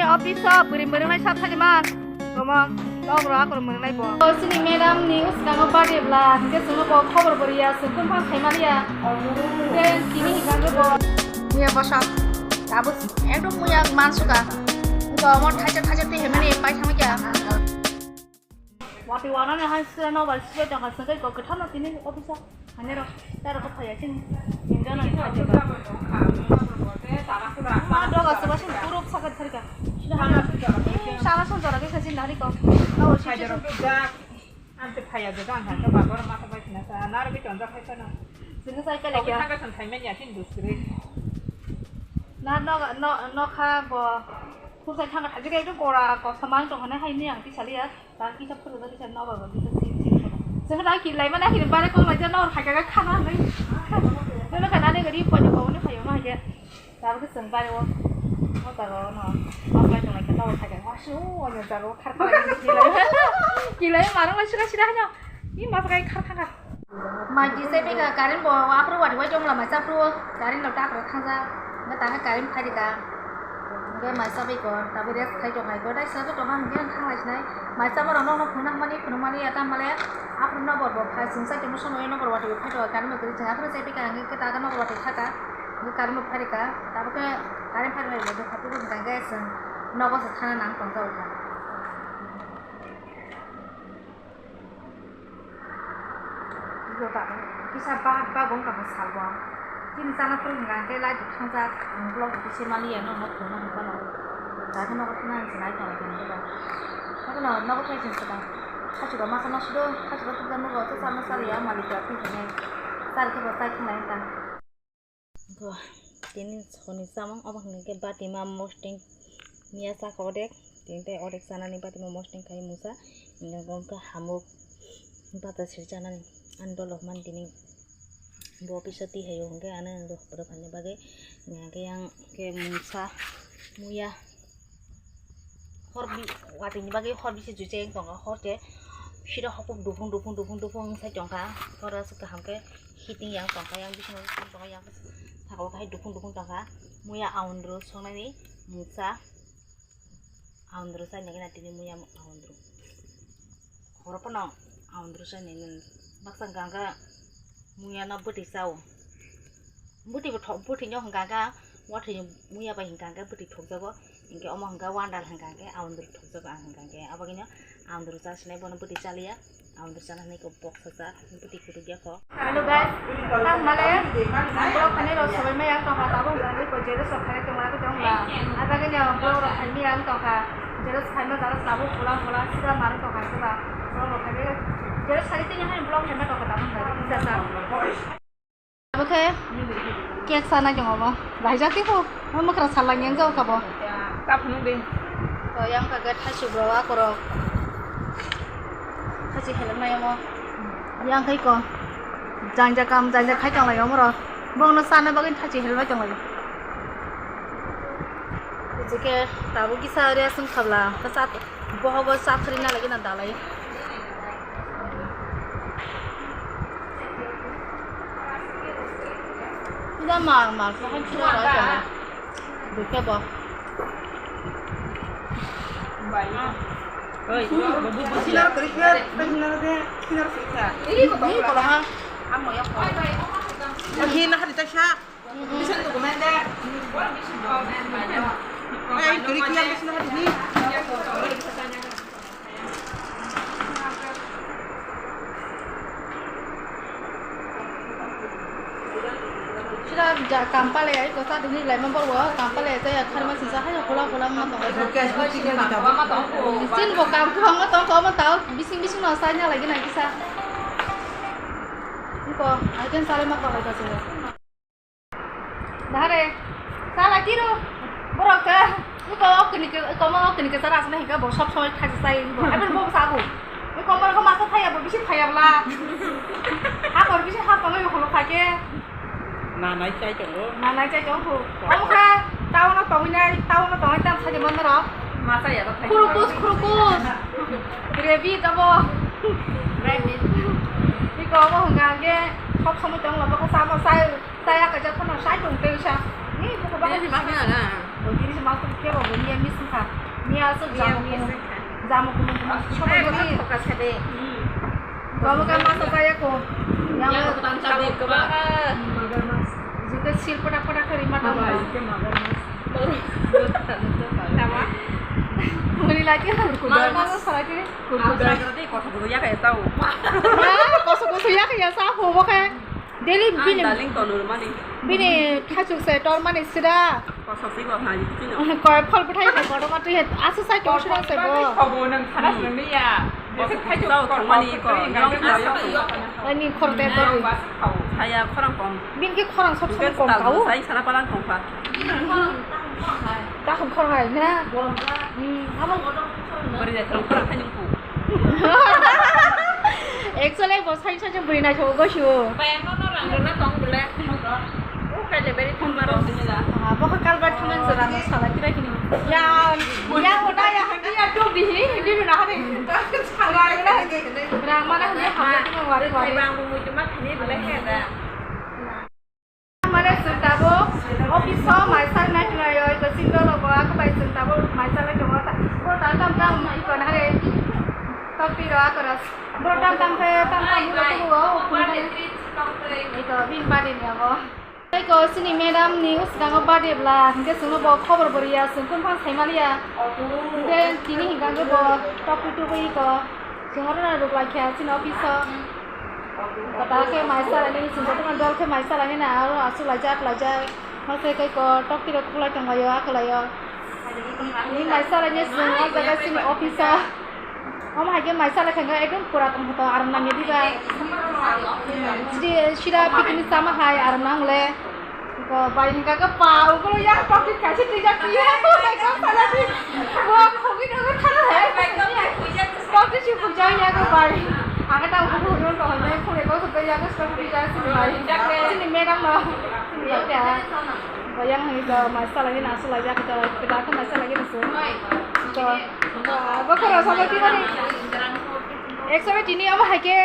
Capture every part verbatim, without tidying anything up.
Office o bwrwi mwrwngnai sak sani man. Romon, tok ro akor mwrwngnai bo. O sini madam ni uskango birthday bla, hingke chwngno bo khobor bo riya, chwng phone phang khaimaliya. Hingke tini hingkha khe bo. Muya bwsa, abo ekdom muya mansuka. Bo omo thaisa thaisa twi hwnmani pai thangma kya. Watwi wanani hai sira no bai sira tongkha, sengkai kok kwthar no tini office o. Hanero, taro ko phaya sini. Injana ni phaya ba. Ma doga se ba sini puro sakat tharika. Sira hana. Sara son jora ke khasin nari ko. No situation. Ante phaya de gang ha ka ba gor ma ka bai sina sa. Nar bi tonja phai sana. Sini sai kala kya? Thang ka san thai men ya tin dus kre. Na no no no kha bo. Khur sai thang ka thajik ekdom gora ko samang to hane hai ni ang ti saliya. Ta kisa phuru da kisa nobar ba kisa si si. Sengkhe ta kilai mana kini bare kok lai ja nor khaika ga khana nai. Nono kana ne gari poni ko ne phayo ma haje. Ta bo seng bare o. Mo ta ro no. Mo bai tong lai ka nor khaika. Wa shu o ne ta ro khar khar kilai. Kilai marang lai sira sira hanya. Ni mas gai khar khar. Mai di se pika karin bo apro wadi wai jongla mai chapro karin lo takro thangja. Nge ta karin phaidi ka. Nge mai chabai ko tabi rest khai tong hai ko dai sa to ma nge thang lai sinai. Mai chaba rok no phunuk mani phunuk mani ya tam male apro no bor bo phai sung sai temo sono no bor wadi khai to karin bo kri chang apro se pika nge ta no bor wadi khaka. Nge karin bo phaidi ka. Tabi ke karin phaidi bo khapu ko nge sung no bo sa thana nang tong ja ka. Kisa bak bak wng tongkha salbo. Chini chana phuru hwnka hwnkhe light bo thangjak, ang vlog bo kisa maliya, norokno phunukna hwnba no. Daikhe nogo thangna hinwi nai tonglaikha hwnba. Haikhe no nogo thai chwng swkang. Khachukgo masa no sudo, khachukgo tubja nugo, chwsa no chaliya, malik ya thwi hwnwi. Chari khe bo chai thwnglai wngkha. Bo tini hwnwi chamung obo hwnka khe batima mosting miya chakha odek, tini tei odek chanani batima mosting khai mungsa, hwnka khe hamuk bata sir chanani ani dolo hwnmani tini bo office o twi haio hwnka khe ano rw phaina bagwi hwnka khe yang khe mungsa muya. Hor bi-, watwi ni bagwi hor bisi jui cheng tongo, hor khe sida hokuk dufung dufung dufung dufung wng sai tongkha, hor aswk kaham khe heating yang tongkha, yang bisingo tongo, yang saka o khe hai dufung dufung tongkha. Muya aundru songnani mungsa aundru chai nai na tini muya aundru. Horo phano aundru chai nai nini baksa hwnka hwnkhe muya no bwtwi chao. Bwtwi bo thok, bwtwi no hwnka hwnkhe watwi muya bai hwnka hwnkhe bwtwi thokjago, hinkhe omo hwnka wandal hwnka hwnkhe aundru thokjago ang hwnka hwnkhe abagwino aundru chasinai bono bwtwi chaliya, aundru chana hinwi kok boksa cha bwtwi kutuk ya kho. Hello guys, tang male vlog khainai rok sabai maya tongkha, tabuk hwnka hwnkhe ko jeles rok khainai tongma khe tongla, abagwino vlog rok khaimaya tongkha, jeles khaima jaga tabuk pulang pulang sida manwi tongkha sida vlog rok khainai jeles khainai tini hai vlog khaima tongkha tabuk hwnka hwnkhe. Abo khe cake sanai tongo bo. Laijak tei bo. Bo mwkhra salai yang jao kha bo. Ta phunuk de. To yang kha khe thaichuk rok, akorok. Thachi heleng nai omo. Yang khai ko. Janja kam, janja khai tong lai omo rok. Bongno sana bagwi thachi helbai tong lai. Hwnkhe tabuk kisa area sung khabla. Bohogo chapsri na lagi na dalai. Pura mal mal sa han chura ra jana. Dukhe bo. Oi, babu busia. Ini ko ha. Amo ya ko. Ahi na hari ta sha. Sira ja kampale ai ko sa dini lai ma borbo kampale te ya kharma sisa hai kola kola ma tong. Chin bo kam ko ma tong ko ma tao bising bising no sai na lagi na kisa. Ko ai ken sale ma ko lai ka se. Dahare, sala kiru, borok ke, iko okni ke, iko ma okni ke sara asna hika bo sob somoi khaji sai bo. Abel bo sabu. Iko ma ko masa phaya bo bisi phaya bla. Ha kor bisi ha kor yo holo khake. Na nai chai tongo. Na nai chai tongo. Omo kha, town o tongwi nai, town o tongwi tam saji mon ro. Masa ya ba phai. Khurukus, khurukus. Gravy tabo. Gravy. Iko omo hwnga ge, sob somoi tong lo bo kha samo sai. Saya kaja kono sai tong tei sa. Ni buku ba. Ini si mafia na. Bo diri si mafia ke bo ni yang ni sukha. Aswk jamo kumu. Jamo kumu kumu. Sobo gini. Jamo ka masa kaya ko. Yang ko tang sa de ko ba. Jika sil pada pada kari mata. Tama. Muni lagi. Kurkudai. Masa masa lagi. Kurkudai. Kosok kuya kaya tau. Kosok kuya kaya sa ho bo kaya. Daily bini, darling, tonor mani. Bini thachuk se tor mani sida. Kosok si ko hai, sino. Koi phol bwthai hai kotor ma twi hai, asa sai tor sida se bo. Khobo nang khana sini ya. Kosok si ko thang mani ko, yong ko, yong ko. Ani khor de bo. Saya khorang kom. Bin ki khorang sob sob kom kau. Sai sara palang kom pa. Ta khum khor hai na. Hmm, amo. Bari de khorang khorang hai nung ku. Actually, bo sai sai bwrwi naithok go sio. Bai, ano no rang rwna tong bole. O kaile beri thangma rok. Ah, bo kha kalbar thangman jora no sala kira kini. Ya, ya, oda ya, handi ya, tu di hi, handi na hari. Rang mana handi hamle tu wari wari. Bang bu muitu ma khani bole he da. Mane chwng tabuk office o maisa nai tonglaio, eko single rogo ako bai chwng tabuk maisa nai tongo. Bo ta tam tam iko nare tokti ro ako ro. Bo tam tam khe tam tam ulo tubugo o phone khe. Eko bini birthday ni abo. Eko chini madam ni uskango birthday bwla, hinkhe chwngno bo khobor bo riya, chwng kunu phang sai maliya. Hinkhe tini hinkhe bo tokti tubui iko. Chwng oro no rwk lai kha chini office o. Kwtal khe mai salani, chwng jotono dol khe mai salani na, aro aswk laijak laijak. Masa khe ko tokti rok khulai tong laio, akhwlaio. Ni mai salani chwng o jaga chini office o. Omo hai khe mai salai khe ekdom pura tong photo aram nangya diba. Sida picnic sama hai aram nang le. Ko bai hingka ka pa, ugro ya topic kaisa twijak tiya. Ko saladi. Bo khogwi dogo thara hai. Topic si pujak ya ko bai. Aga ta ugro ugro ko hande khore ko ko ya ko topic twijak si bai. Sini madam no. Sini ya. Bayang hai ko masa lagi nasu lagi aku tahu. Kita aku masa lagi nasu. Ko. Bo khoro sama tiba ni. Ek sama tini ama hai ke.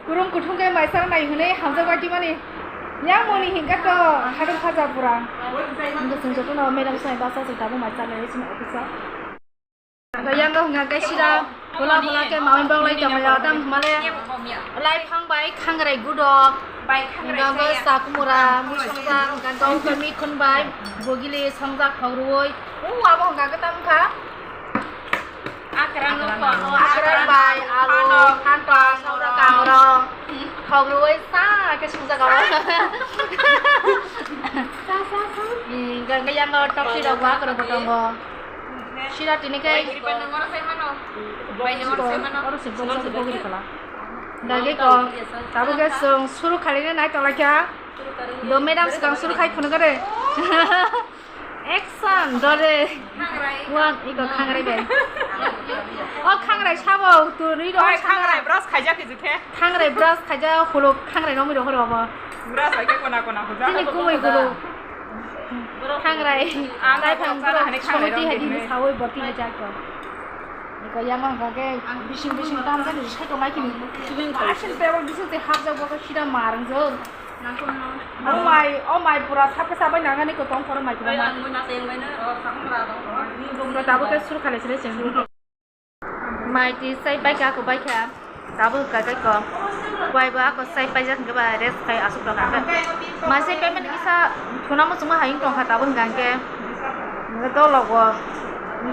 Kurung kuthung khe mai salnai hwnwi hamjak bai twi mani. Yang moni hingka to haduk haja pura. Hingke chwng jotono madam sai basa se tabuk mai salnai chini office o. Yang hingka khe sida hola hola khe mawi bok lai tongmani adam hwnmale lai phang bai khangrai gudok. Hingka bo sakumura musongsa hingka to mikhun bai bogili songjak khogruoi. O abo hingka khe tam kha. Akrang, akrang bai, alu, khantong, kangrong, khogruoi sa khe sungjago. Sa, sa, sa. Hmm, ga-, ga yang go tokti rok ba, akrang bo tongo. Sida tini khe. Oro se bogiri khala. Dagi ko, tabuk khe chwng suru khaline nai tonglaikha. Do madam swkang suru khai phunukgo de. Action, dore. Khangrai. Wan, iko khangrai bai. O khangrai sabo, tu ri ro. Oi, khangrai brush khaijak khe jikhe. Khangrai brush khaijak, hulo khangrai romwi rohor obo. Brush bai khe kona kona huja. Tini kumui guru. Khangrai. Ang tai phang khangrai guru, hani khangrai somoti romwi hadi hini. Sawi boti hajak ko. Iko yang ang kake bising bising tam kan sai tongmai kini. Asin pebol bising te hapjak bo ko sida marang jo. O mai, o mai pura sape sabai nangani ko tong khoro mai pura ma. Tabuk khe sur khale sile cheng. Mai ti sai bai kha ko bai kha. Tabuk ka kai ko. Bai ba ko sai pai jak ba rest khai asuk dok ka. Mai sai payment kisa thuna mo chuma haing tong kha tabuk hingke. Nge to logo.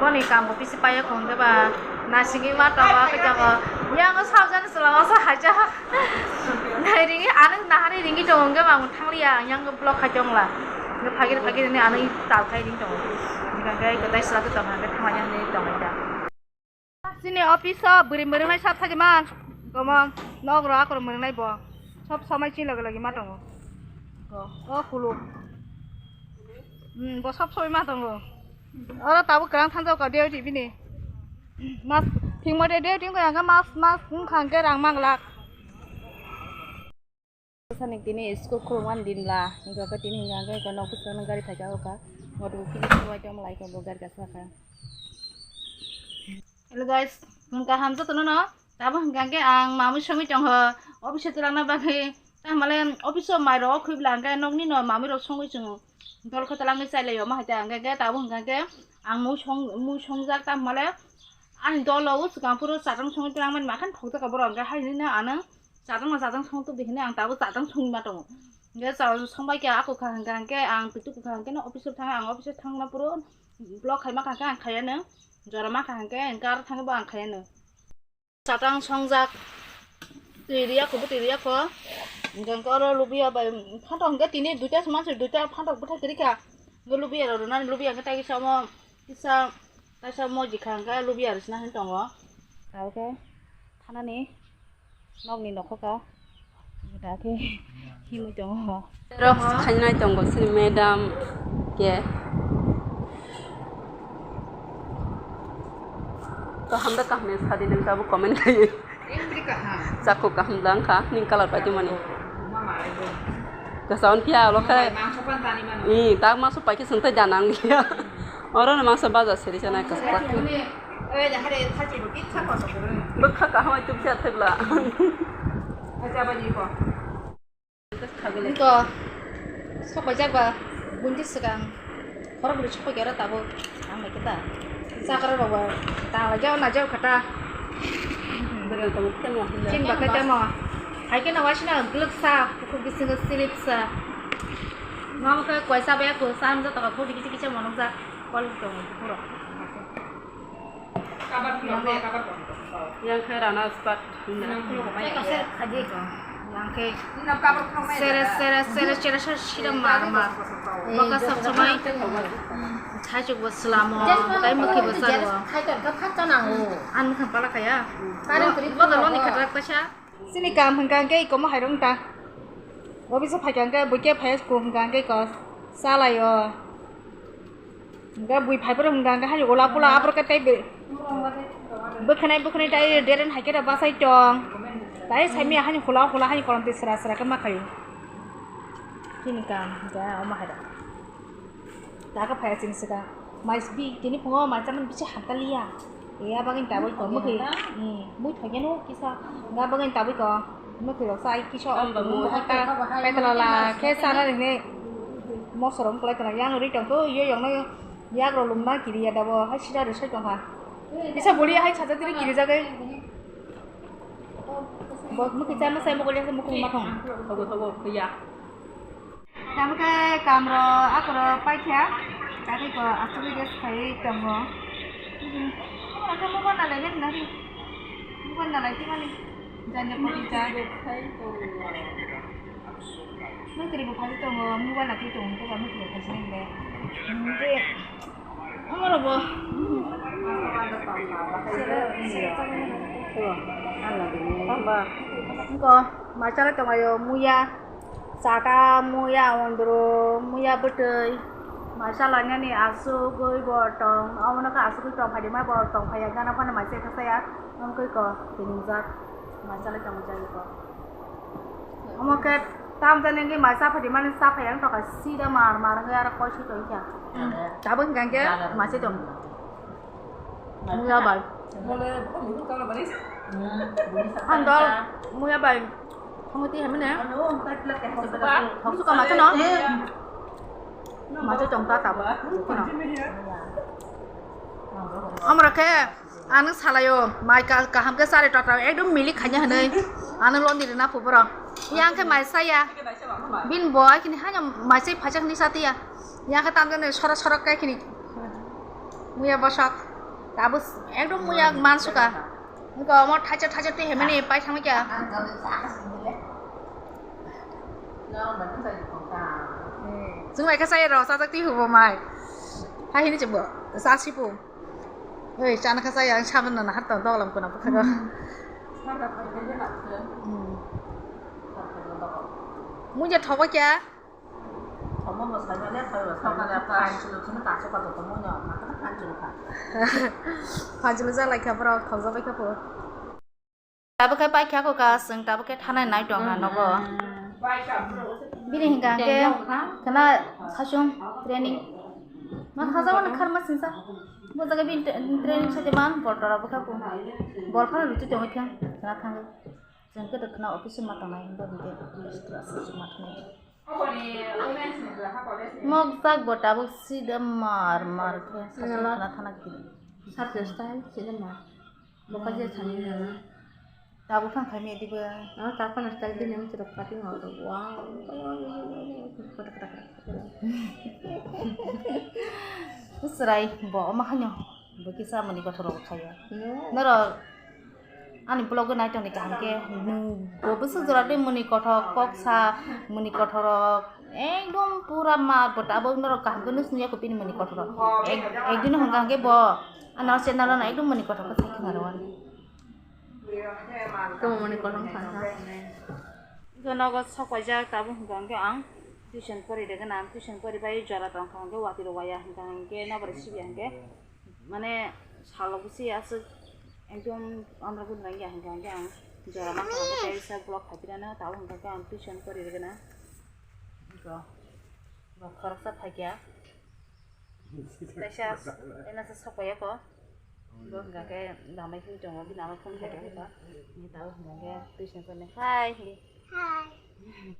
Boni kam bo pisi pai ko hingke ba. Nasigi ma to ba khe jago. Yang o saujani sala o sa haja. Nai ringi, ano nahari ringi tongo, hingke bang thang liya, yang block khai tongla. Hingke phagir phagir ni ano tal khai ring tongo. Hingke khe kotai sila khe tongha, hingke thang liya hinui tongla. Chini office o bwrwi mwrwngnai sab thagi man. Gomong, nok rok akoro mwrwngnai bo. Sob somai chini loge loge ma tongo. O, o kuluk. Hmm, bo sob somai ma tongo. Oro tabuk kwrang thangjak ka, deo tibini. Mas, thing mode deo ting ko yang mas, mas, wng kha hingke rang manglak. Sani tini school khulukmani din bla, hingke tini hingke nok bwskango gari phaikha o kha. Motor bo kini soi tongma lai kha bo gari kasa kha. Hello guys, mung kaham jotono no. Tamo hingka khe ang mamui songwi tongkha, office o twlangna bagwi. Tamale office o mai rok khwi bwla hingke nokni no mamui rok songwi chwngo. Dol khe twlangwi chailaio, omo hai khe ang khe tabuk hwnkha khe ang mui song, mui songjak, tamo le ani dolo o swkang phuru chatang songwi twlangmani makhan thokjak borok, hwnkhe haino ano chatang no chatang song tubudi hinwi ang tabuk chatang songwi ma tongo. Hwnkhe cha-, songbai khe ako kha hwnkha hwnkhe ang pitu kha hwnkhe no office o thang, ang office o thangna phuru vlog khai ma kha hwnkhe ang khaiya no, jora ma kha hwnkhe hwnkhe aro thangwi bo ang khaiya no. Chatang songjak. Twi riya kho, bwtwi riya kho. Hwnkhe oro lubiya bai phantok hwnkhe tini duita se mansi duita phantok bwthai kwrwi kha. Hwnkhe lubiya rok rwnani lubiya hwnkhe tai kisa omo kisa taisa moji kha hwnkhe lubiya rwsna hinwi tongo. Abo khe thanani nokni nokho kha. Dak khe himwi tongo. Xerox khainai tongo sini madam ke. Kaham da kaham ya sadi nang tabu comment khai. Chakko kaham da wngkha ning colour pai tongmani. Kasaon phiya olo khe. Ih, tak mangso pai khe sengtai da nang liya. Oro no mangso baja seri sana kasa. Bwkha kaham ai tubsa thwgla. Niko, sok paijak ba, bunti swkang, khorok bwrwi sok paikha oro tabuk, ang bai khe ta, chakra rok ba, tang lai jao na jao kha ta. Chini ba khe tamo, hai khe no waisina glwk sa, bukhuk bisingo slip sa, nomo khe koisa bai kho, sa nung jatokha, photo kichi kichi mo nukjak, quality tongo bukhuk rok. Yang khe rana spat. Yang khe sere, sere, sere, sere, sere, sira mar, mar. Baka sab samai. Thaichuk bo slamo, tai mukhi bo salo. An mukhan pala kaya. Baka loni khatra kaisa. Sini kam hwnkha hwnkhe ikomo hairung ta. Office o phaikha hwnkhe buikhe phaiya kho hwnkha hwnkhe ko salaio. Hwnkhe bui phaiphuru hwnkha hwnkhe hani ula pula aphuru khe tei bwkhwnai bwkhwnai tai deren hai khe basai tong. Tai saimanya hani hula hula hani kolom twi sra sra khe ma khaio. Chini kam hwnkhe omo hairung. Taka phaiya chini swkang. Mai bi tini phungo mai chamani bisi hamtaliya. Iya bagwi tabuk ko mukhi. Hmm, mui thokya no kisa. Ga bagwi tabuk ko mukhi rok sai kisa. Amba mui. Petala la khe sana rene. Mosorom kwlai tala yang ri tong ko yo yong no yak ro lumna kiri ya dabo hai sida ri sai tong ha. Kisa boli hai chacha tiri kiri jagai. Bo mukhi chama sai mukhi ya mukhi ma thong. Thogo thogo ya. Tamo khe kamro akorok paikha, tei khe asugwi rest khaiwi tongo. Amo khe mobile nalaimani nari, mobile nalai tongmani janja pori cha. Nokri bo phaiwi tongo, mobile naitwi tongo, koba nokri bo phaisani le. Hwnkhe. Amaro bo. Tamba. Nokho mai chalai tonglaio muya, chata, muya, ondro, muya bwtwi. Mai chalainani asugwi bo tong, omono khe asugwi tong phaidi ma bo tong phaiya gana phano mai chai kha saya. Omo khe ko tinijak mai chalai tongwi jagwi ko. Omo khe tamjani wngwi mai cha phaidi mani cha phaiya wngtokha sida mar mar wngwi aro koi si tongkha. Tabuk hwnkha hwnkhe mai se tong. Muya bai. Ang dol muya bai. Thangwi twi hemmene. Musuka macha no. Macha tong ta tabuk. Amra khe. Ano salaio, mai ka-, kaham khe chari totro, ekdom milik khaina hinwi. Ano londi rwna phu borok. Yang khe mai saya. Bini bo ai kini haino mai sai phaijak ni satiya. Yang khe tamjani sorok sorok kai kini. Muya bosok. Tabuk ekdom muya mansuka. Wngkha omo thaisa thaisa twi hemani pai thangwi kya. Chwng lai khe saya rw chajak twi hubo mai. Hai hini chwngbo. Chasi pu. Oi, chana kha chaya, ang saban nana hat tong doglam kuna bwkhago. Hmm. Muya thogo kya? Phanchulu jalai kha borok, thokjagwi kha pu. Tabuk khe paikha kho ka, chwng tabuk khe thanai nai tong ha nogo. Bini hwnkha hwnkhe khwna khasung training. Ma khajagmani kharma singsa. Bo jaga bini tra-, training sa jemang bol tora bwkha bo. Bol phano rwtwi tongwi thang, khwna thangwi. Chwng khe khwna office ma tongnai hwnba hwnkhe office class ma tongnai. Mokjak bo tabuk sida mar mar khe sakhe khna thana kiri. Sakhe style sida mar. Boka je thani na. Tabuk thang khaimya diba. Ah, ta kono style din yang chirok cutting out. Wow. Usrai bo ma hanyo. Bo kisa mani kothoro khayo. Noro ani vlog o nai tongni kaham khe, bo bwswk jora tei mani kothok kok sa, mani kothorok ekdom pura ma bo tabuk norok kaham khe nw swngyakho bini mani kothorok. Ek, ekdin hwnkha hwnkhe bo ano channel ano ekdom mani kothok khe sai khna rw ani. Tamo mani kothok kha. Nogo sok paijak tabuk hwnkha hwnkhe ang tuition pori rwgwna, tuition pori bai jora tongkha hwnkhe watwi rw waya hwnkha hwnkhe nobar sibya hwnkhe. Mane salo bwswi aswk ekdom amra gwnang ya hwnkha hwnkhe ang jora ma kha hwnkhe kaisa vlog khaipirano tabuk hwnkha hwnkhe ang tuition pori rwgwna. Bo, bo khoroksa phaikya. Kaisa ena se sokpaiya ko. Bo hwnkha khe lamai phone tongo, bini ama phone khaikha hwnkha. Tabuk hwnkha khe tuition porni hai hwnkhe. Hai.